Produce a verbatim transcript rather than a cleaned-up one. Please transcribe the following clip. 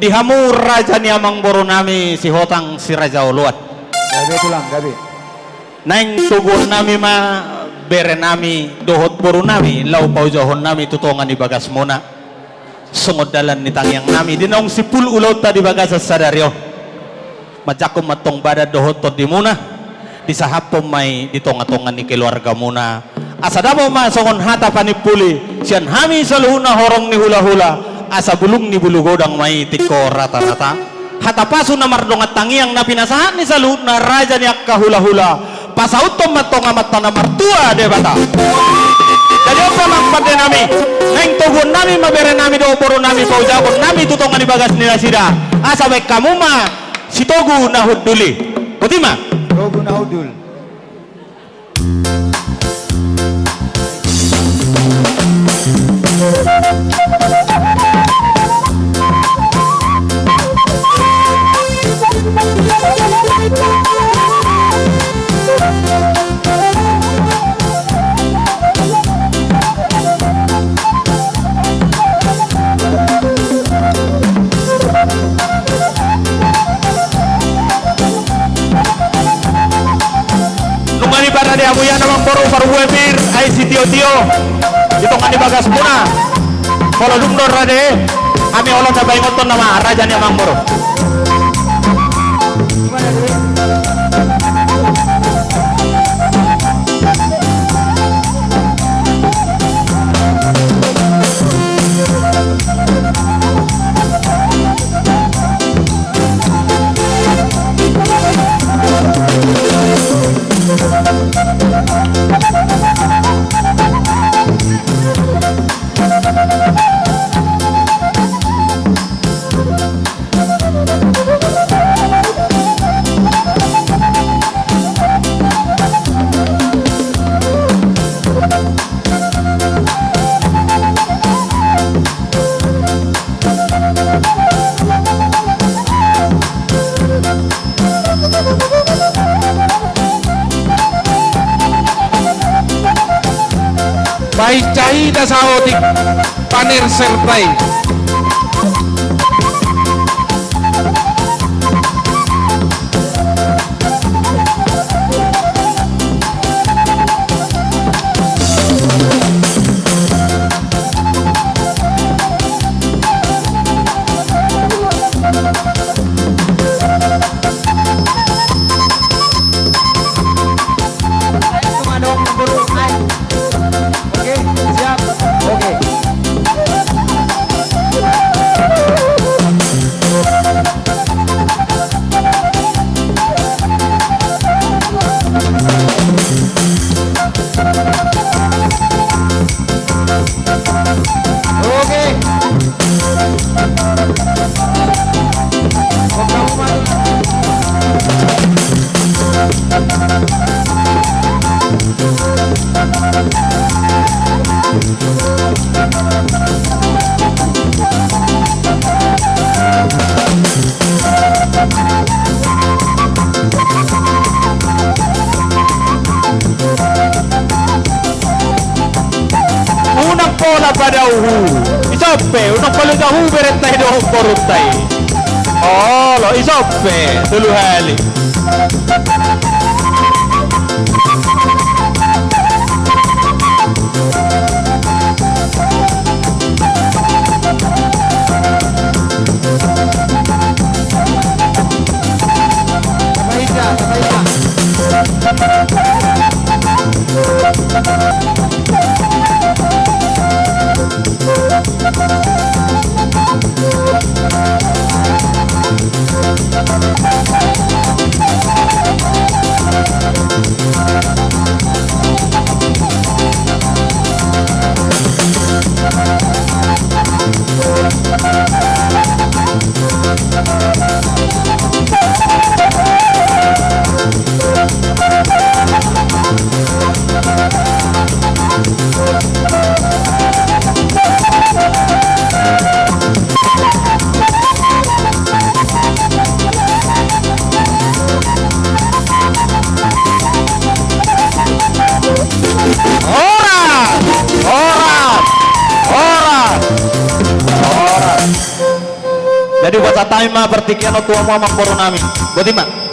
Di hamu raja ni amangboru nami Sihotang Siraja Oloan. Gabe tulang, gabe. Naeng toguon nami ma bere nami dohot boru nami laho paujahon nami tu tonga ni bagasmuna. Songon dalan ni tangiang nami di naung simpul ulaonta di bagasan sadari on. Manjangkon ma antong badan dohot tondimuna, disahaphon ma i di tonga-tonga ni keluargamuna. Asa dapot ma songon hata panimpuli sian hami saluhutna horong ni hula-hula, asa bulung ni bulu godang ma i tingko rata-rata. Hata pasu na mardongan tangiang na pinasahat ni saluhutna raja ni angka hula-hula, pasauthon ma antong Amanta na martua Debata. Jadi on ma amang pande nami, naeng toguon nami ma bere nami dohot boru nami, paujahon nami tu tonga ni bagas ni nasida, asa baen hamu ma sitogu na hundul i. Boti ma. Togu na hundul. Nunga diparade hamu ia amangboru parbue pir, ai sitio-tio di tonga ni bagasmuna. Molo dung do rade, hami holan na paingothon nama raja ni amangboru. Painca hita saotik panerserta i. Oke, siap. Oke. Oke. Unang pola padao hu. Ison pe, unang pola padao hu berenta i dohot borunta i. Olo, ison pe, tolu hali. Dipasahat hami ma partingkian on tu hamu amangboru nami. Botima.